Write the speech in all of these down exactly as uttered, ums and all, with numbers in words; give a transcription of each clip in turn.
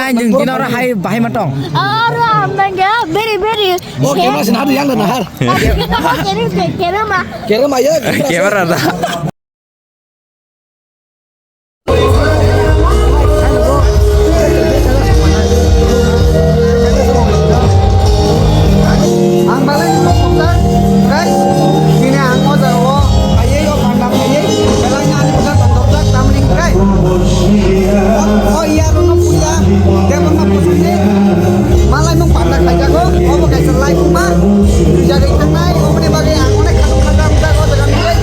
Ai, nwng tino oro hai bahai ma tong. Oro ang nangya, beri, beri. Oh, camera sin hadu yang dan har. Kere, kere, kere ma. Kere ma ya. Camera da. Ang balai ni mokokjak, guys. Bini ang o jaga o phaiwi o panda phaiwi belai no ani bwsa tongthokjak, tamni hwnkhe o, o iyar no puila tebol no bwswkni malai mung panda khaijago, obo kaisa lai kuma. Jagwi thangnai, oboni bagwi ang onek khatungma jagwi o jaga nugwi.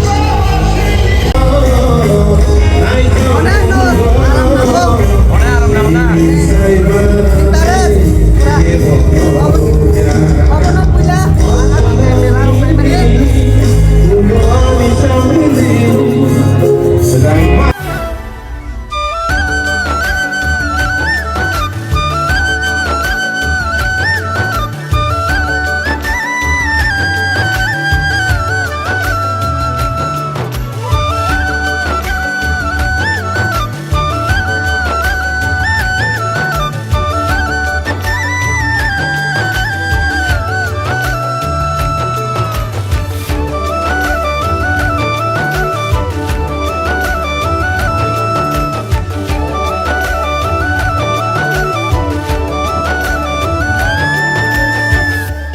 Onek no aram nango. Onek aram nango na. Interest.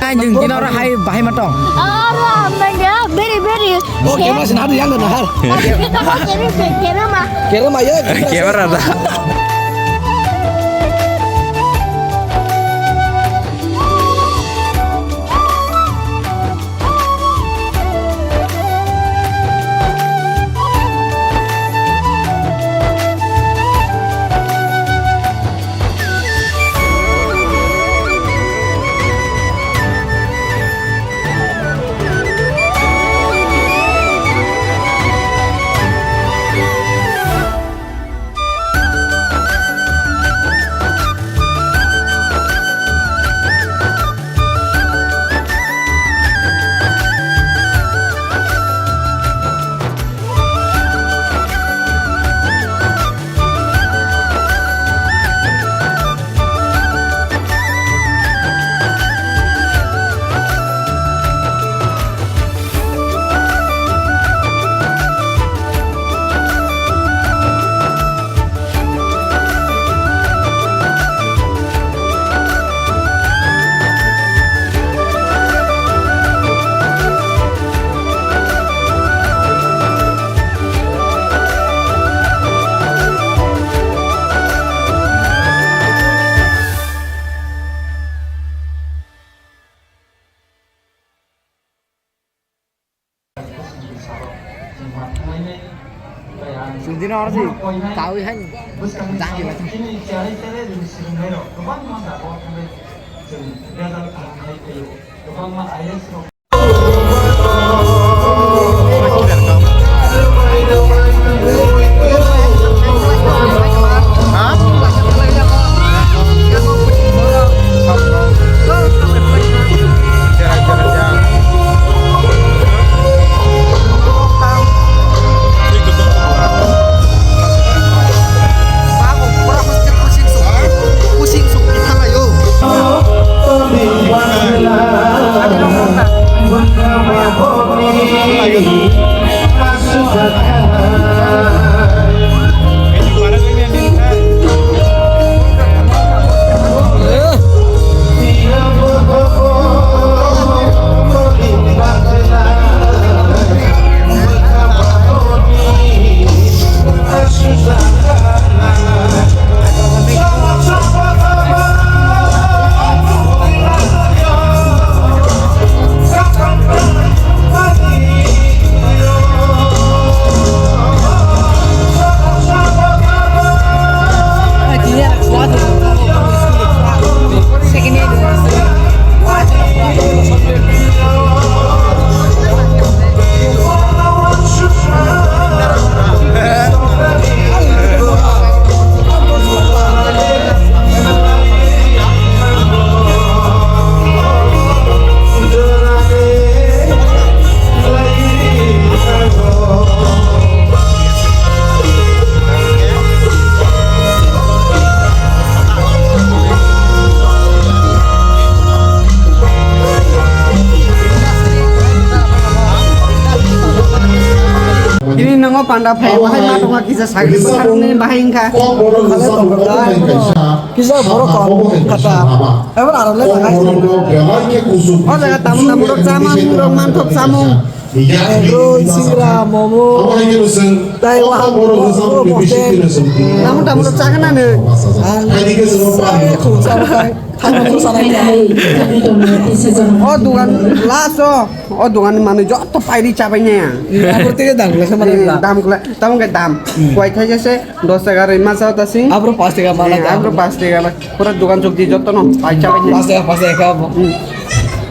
Ai, nwng tino oro hai bahai ma tong. Oro ang nangya, beri, beri. Oh, camera sin hadu yang dan har. Kere, kere, kere ma. Kere ma ya. Camera da. Sundino oro si kawi han jang jila. Panda phai bahai ma tongo kisa sagri bwsarokni bahai wngkha. Kisa borok kok kata. Ebar aro le bahai. O jaga tamu tamu rok chamung rok manthok chamung. Egg roll, singra, momo. Tai wahang momo momo. Tamu tamu rok chakna ne. Ang khung sa bahai. Thangna khung sa nai. O dugan last o. O dogan ni manwi joto pairi chabai nai ang. Abor tege dam khlai khe manwi. Dam khlai, tamo khe dam. Koi thai se dos taka rwi ma chao ta sing. Abro pas taka mana. Abro pas taka la. Pura dogan chuk di joto no pai chabai nai. Pas taka, pas taka khe abo.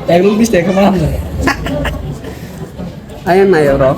Ek rul bis taka mana. Ayan nai oro.